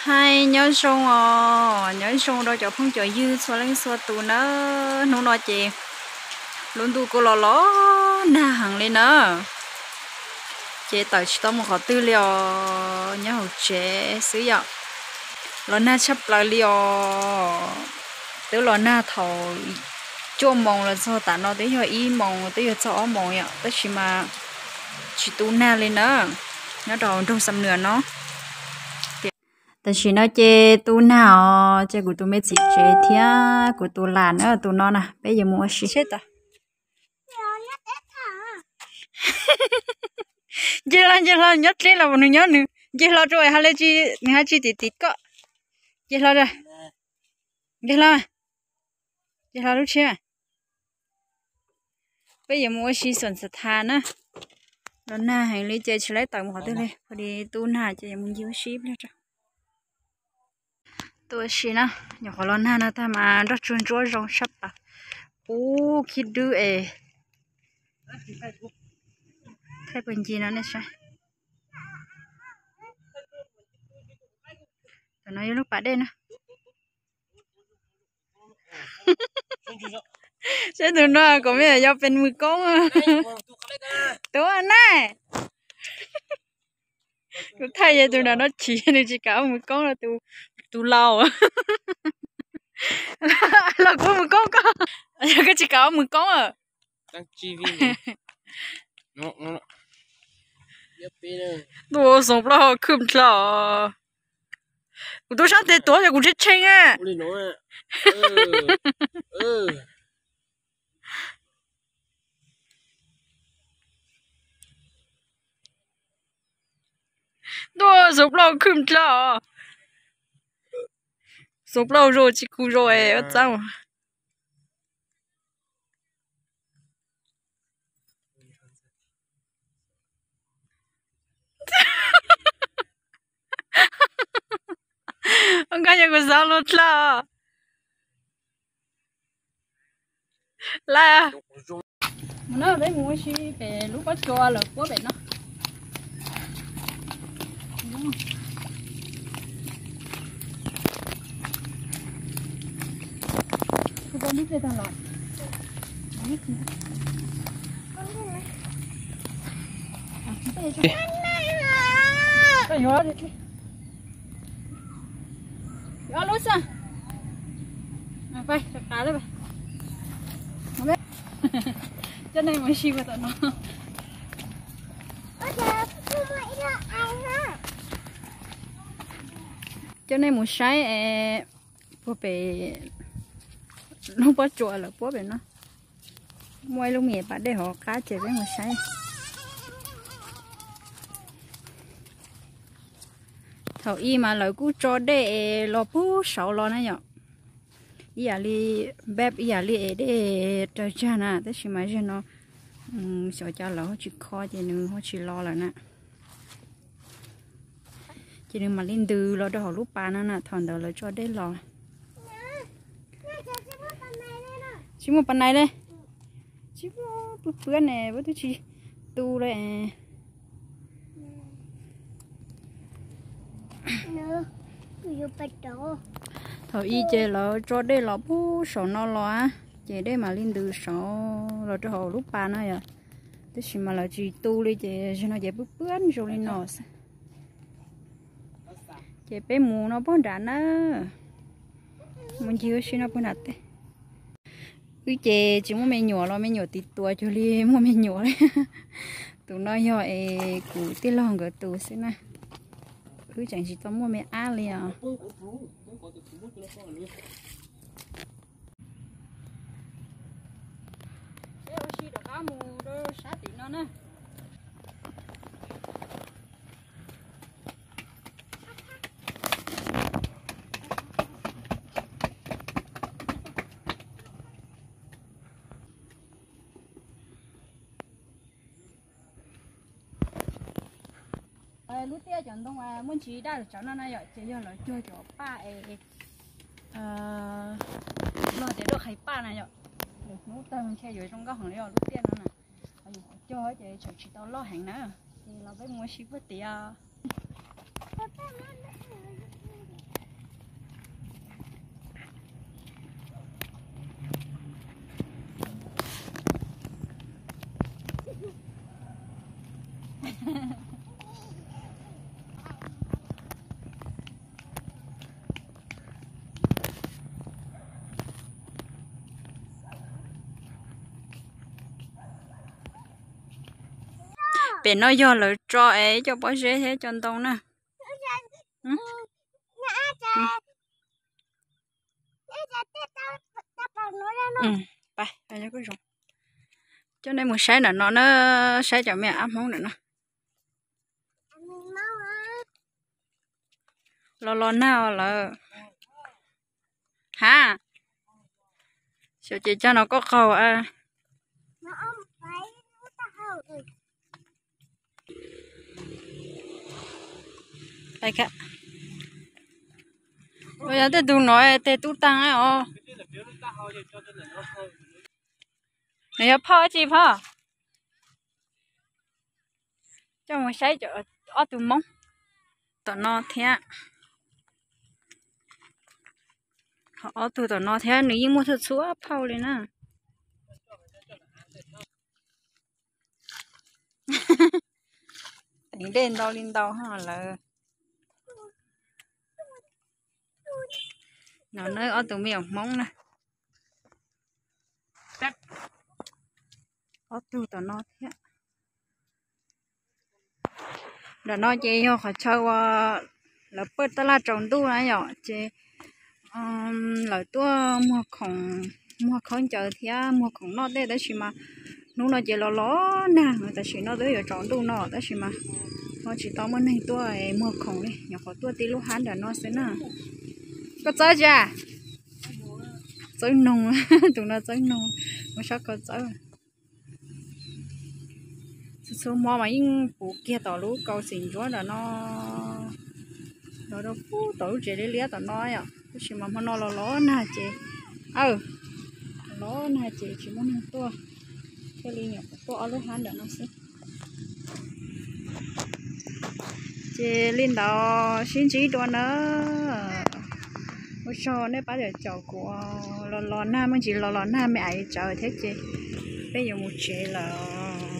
Hais nyob zoo os, nyob zoo rau cov phooj cov ywg txhua leej txhua tus na. Hnub no ces lub ntuj kuj los los nag heev li na, ces tawm tsis tau mus qhov twg li os, nyob hauv tsev xwb yom. Los nag tshaj plaws li os, twb los nag thaum cuaj moos los txog tam no twb yog ib moos twb yuav txog ob moos yom, tab sis mas tsis tu nag li na, nyob rau nroog Xam Nuas no. Tam sim no ces tu nag os, ces kuv tus me txiv tsev thiab kuv tus lam na, tus no na peb yuav mus ua si. Nce hlo, nce hlo, nyob dleb los nws nyob nws, nce hlo rau ha le tsis, nws ha tsis tim tim koj. Nce hlo, nce hlo, nce hlo lub tsheb. Peb yuav mus ua si xoom txam tha na. Los nag heev li ces tsis laib tawm mus qhov twg li, pho di tu nag ces yuav mus ncig ua si pliag tso. Tu ua si na, nyuam qhuav los nag no tag mas nroj tsuag ntsuab zoo sab pas. Ub, khib dwb es thaij puag ncig no nej saib. Tam no yog lub pas dej na. Seb tus no kom me yog pes mus koob. Tus na, kuv thaij yog tus no no chim nws tsis kam mus koob los tus laus. Los kuv mus koob koj, yog koj tsis kam mus koob. Ntuj, xoom plaub hau khwb dlhau. Kuv tub sab tes tuav yog kuv tshee tshee a. Ntuj, xoom plaub hau khwb dlhau. Xoom plaub hau zoo tsis kuv zoo es ua txaab. Ua nkaj yog kuv xav luag dlhau. Lawm, mus no peb mus ua si pem lub pob tsuas lawm puab pem no. Lub xwb. Coj nej mus si puag tom no. Coj nej mus saib puag pem lub pob tsuas lawm puab pem no. Muaj ib lub me pas dej hauv qab ces peb mus saib. Thaum ub mas lawv kuj tso dej es los puag saud los na yom. Ib yam li npeb ib yam li es dej raws tsag na, tab sis mas zaum no xyov cas lawv ho tsis kho ces nws ho tsis los lawm na. Ces nws mam li ntws los rau hauv lub pas no na, thaum ntawd lawv tso dej los. Tsis muaj pas nais li. Tsis muaj, pw pwb ne, peb twb tsis tu li. Thaum ub ces lawv tso dej los puag saum no los, ces dej mam li ntws saud los rau hauv lub pas no yom. Tab sis mas lawv tsis tu li ces zaum no ces pw pwb zoo li no xwb. Ces peb mus no puag nram na, mus ncig ua si no puag nram tej. Wb ces tsis muaj me nyuam los me nyuam tiv tuav cuag li muaj me nyuam li. Tus no yog es kuv tij laug nkawd tus xwb na. Wb tseem tsis tau muaj me ab li os. Peb ua si rov qab mus rau sab tim no na. Lub tiaj cov ntoo muaj ntsis daj tsawv no na yom, ces yog lawv cog cov paj es, log tias duaj qhais paj na yom. Lwm hnub tag nrho yuav zoo nkauj heev li os lub tiaj no na. Ho yus qhov cog ces tseem tsis tau loj heev na. Ces los peb mus ua si puag tias. Ces no yog lawv tso es cov pob zeb thiab cov ntoo na. Coj nej mus saib ntawm no na, saib cov me ab hmoob ntawm no. Los los nag lawm. Ha, xyov ces cog no koj qaug. Yog tej tug no tes tub taag os. Nws yog phauj dab tsi phauj? Coj mus saib ob tug Hmoob tom no thiab. Ob tug tom no thiab nws yeej muaj txhua txhua phauj li na. Teev dej ntau li ntau lawm. No na ob tug me nyuam Hmoob na. Ob tug tom no thiab. Ntawm no ces yog qhov chaw uas lawv pawj tab laj tsaus ntuj na yom, ces lawv tuaj muag khoom, muag khaub ncaws thiab muag khoom noj tej, tab sis mas hnub no ces los los nag, tam sim no twb yuav tsaus ntuj no tab sis mas ho tsis tau muaj neeg tuaj muag khoom li, nyuam qhuav tuaj tib lub hab nram no xwb na. Koj txawb tsis? Txawb noog, tus no txawb noog, mus sab ko txawb. Txhua txhua hmo mas yeej puv kiag tom lub kaus xim ntsuab nram no, los rau puag tom lub tsev liab liab tom no yom, tab sis mas hmo no los los nag ces, los los nag ces tsis muaj neeg tuaj, thiaj li nyuam qhuav tuaj ob lub hab nram no xwb. Ces li ntawd sib ntsib dua na. Ua tsaug nej pab caum kuv, los los nag me ntsis, los los nag me ais tsawv thiab ces peb yuav mus tsev lawm,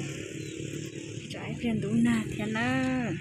tsam ib pliag ntub nag thiab nawb.